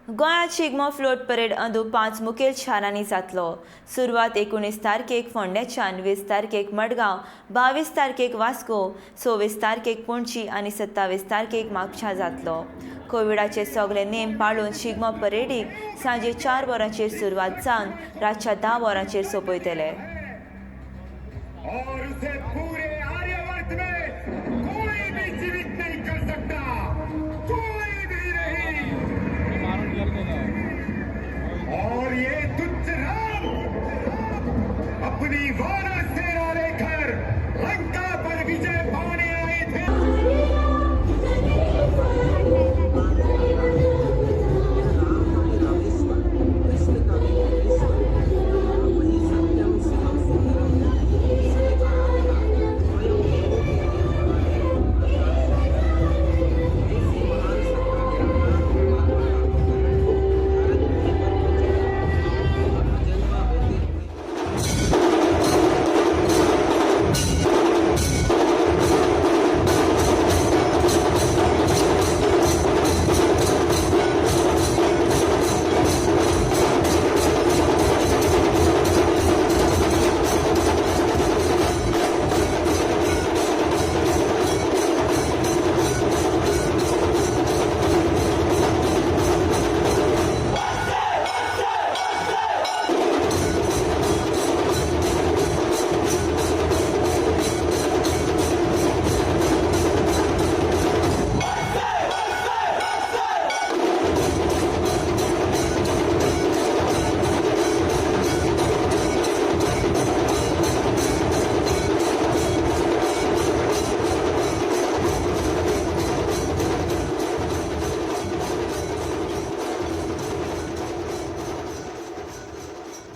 गोंयांत Shigmo float parade अंदू 5 मुखेल शारांनी जातलो. सुरवात 19 तारखेक फोंड्याच्यान, 20 तारखेक मडगांव, 22 तारखेक वास्को, 26 तारखेक पणजी आनी 27 तारखेक म्हापशा जातलो. कोविडाचे सगळे नेम पाळून शिगमो परेडीक सांजे 4 वरांचेर सुरवात जावन रातच्या 10 वरांचेर सोंपयतले. और उसे पूरी